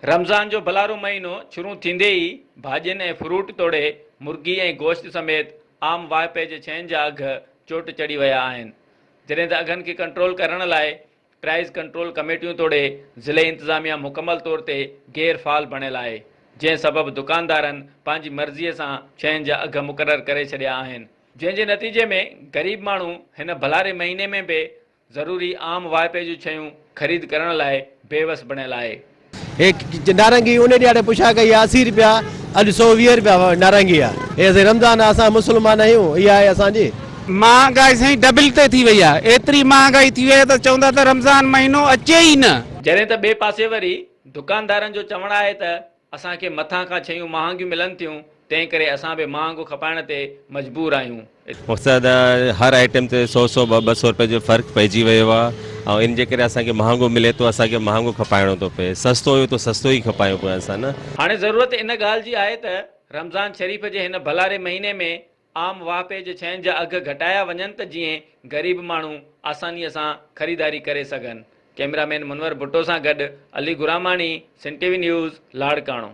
رمضان جو ڀلارو مهينو شروع ٿيندي ئي ڀاڄين ۽ فروٽ توڙي مرغي ۽ گوشت سميت عام واهپي جي شين جا اگهه چوٽ چڙهي ويا آهن، جڏهن ته اگهن کي ڪنٽرول ڪرڻ لاء پرائيز ڪنٽرول ڪميٽيون توڙي ضلعي انتظاميا مڪمل طور تي غير فعال بڻيل آهي، جنهن سبب دڪاندارن پنهنجي مرضي سان شين جا اگهه مقرر ڪري ڇڏيا آهن، جنهن جي نتيجي ۾ غريب ماڻهو هن ڀلاري مهيني ۾ به ضروري عام واهپي جون شيون خريد ڪرڻ لاء بيوس بڻيل آهي. هي نارنگي ان ڏيهاڙي پڇا ڪئي آ 80 رپيا اڄ 120 رپيا نارنگي آ هي اسين رمضان آ اسان مسلمان آهيون اها آهي اسان جي. مهانگائي سائين ڊبل تي ٿي وئي آ ايتري مهانگائي ٿي وئي آ ته چوندا ته رمضان مهينو اچي ئي نه. جڏهن ته ٻئي پاسي وري دڪاندارن جو چوڻ آهي ته اسان کي مٿان کان شيون مهانگيون ملن ٿيون، تنهن ڪري اسان به مهانگو کپائڻ تي مجبور آهيون. مقصد هر آئٽم تي سو سو ٻه ٻه سو روپئي جو فرق پئجي ويو آهي ۽ ان جي ڪري اسان کي مهانگو ملي ٿو اسان کي مهانگو کپائڻو ٿو پئي سستو هيو ته سستو ئي کپايون پيا اسان نه. هاڻي ضرورت ان ڳالهه جي آهي ته رمضان شريف جي هن ڀلاري مهيني ۾ عام واهپي جي شين جا اگهه گهٽايا وڃن ته جيئن غريب ماڻهو آسانيء سان خريداري ڪري سگهن. ڪئميرا مين منور ڀٽو سان گڏ Ali Ghuramani, Sindh T V news, Larkana.